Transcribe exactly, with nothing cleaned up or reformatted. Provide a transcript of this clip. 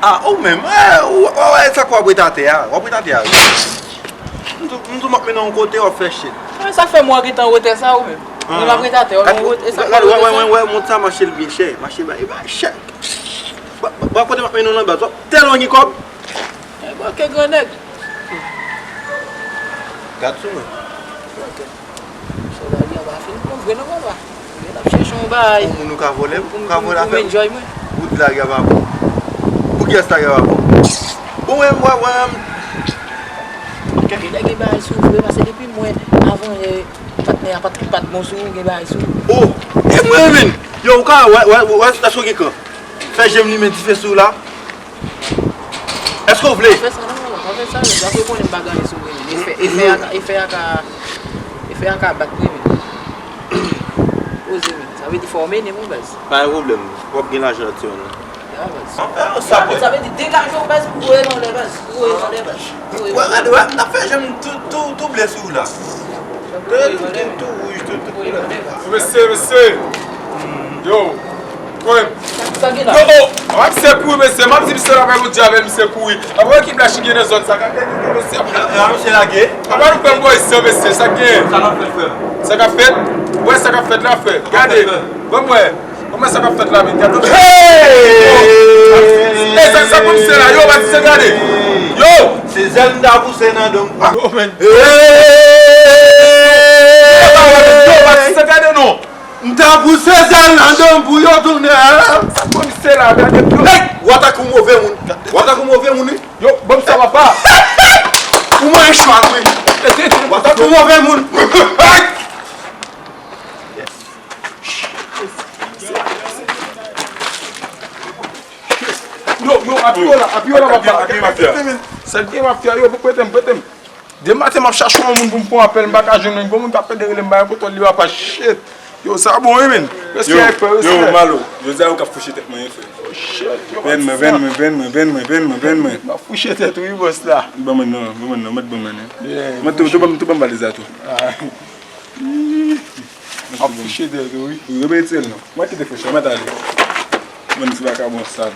Ah, ou menm, eh, ou, ou, ou, sa k w ap ret atè a? W ap ret atè a, wi. M tou, m tou m ap mennen w yon kote, w ap fè shit. Sa fè mwen gentan wotè sa, ou menm. Mwen m ap ret atè, ou menm wotè sa. Gade, wè, wè, wè, wè, mont sa mache l byen chè. Mache bay, bay chè. Ba, ba, ba, kote m ap mennen w nan baz, w ap tèlman gen kòb. Eh, bon, ke gran nèg. Gad sou mwen. Chè, lari a pa fin bon vre non, papa. Mwen ap chèche yon bagay. Yon moun ou ka vòlè, ou ka vòlè afè m. Pou m enjoy mwen. Ou di lari a pa bon. Pou kiyès lari a pa bon? Bon, wè, wè, wè. Gen nèg gen bagay sou ou vre, paske depi mwen, avan yè, patnè a pa t, pa t bon sou ou, gen bagay sou ou. Oh! E mwen menm! Yo, ou ka, wè, wè, wè, èske w gen kan? Fè je m limen dife sou ou la. Èske w vle? Pa fè sa non, pa fè sa, nèg la konnen m pa gen anyen sou mwen. Efè, efè a ka, efè a ka, efè a ka bat mwen, men. Poze, men. Sa vle di fò w mennen mwen, baz. Pa gen pwoblèm. W ap gen lajan ti moun. Ya, baz. Ah, ah, sa bon. Sa vle di degaje w, baz, pou voye m anlè, baz. Pou voye m anlè, baz. Pou voye m anlè. Wè, gade, wè, m t ap fè je m tou, tou, tou ble sou ou la. Tou, tou, tou, tou wouj, tou, tou. Mesye, mesye. Yo. Mwen. Sa gen la? Yo, oh, w ap se kouri, mesye. M ap di misye la, mwen di avè misye kouri. Apa ekip la chike dezòd sa, gade, gade, mesye. A, a, misye lage. Apa nou pran boy sa, mesye, sa gen? Sa n ap fè, frè m? Sa k ap fèt? Wè, sa k ap fèt la, frè. Gade. Ban m wè. Ban m wè sa k ap fèt la, men. Gade. Hey! Hey, sa, sa komisè la. Yo, Batiste, gade. Yo! Se zèl m ta pouse nan don. Yo, men. Hey! Yo, Batiste, gade non. M ta pouse zèl nan don pou yo tounen. Sa komisè la, gade yo. Hey! Ou atake yon move moun. Ou atake yon move moun, wi. Yo, ban m sa, papa. Ou mwen echwe, wi. Ou atake yon move moun. Hey! Yo, yo, apiye w la, apiye w la, papa. Sa gen mafya, yo, prete m, prete m. Demen maten, m ap chache yon moun pou m pran apèl, m pa ka jwenn yon bon moun k ap pede rele m, ba yon potòl li, papa, shit. Yo, sa bon, wi, men. Respè, respè, respè. Yo, Malo, jodi a ou k ap fouche tèt mwen, wi, frè. Oh, shit, yo, venn mwen, venn mwen, venn mwen, venn mwen, venn mwen, venn mwen. M ap fouche tèt ou, wi, bòs la. Ban mwen non, ban mwen non, mèt ban mwen non. Yeah, mwen tou, tou ban m, tou ban m valiz la tou. Ah. M ap fouche tèt ou, wi. Wi, repete l non. Mwen kite fouche, mèt ale. Mwen ti vakabon sal.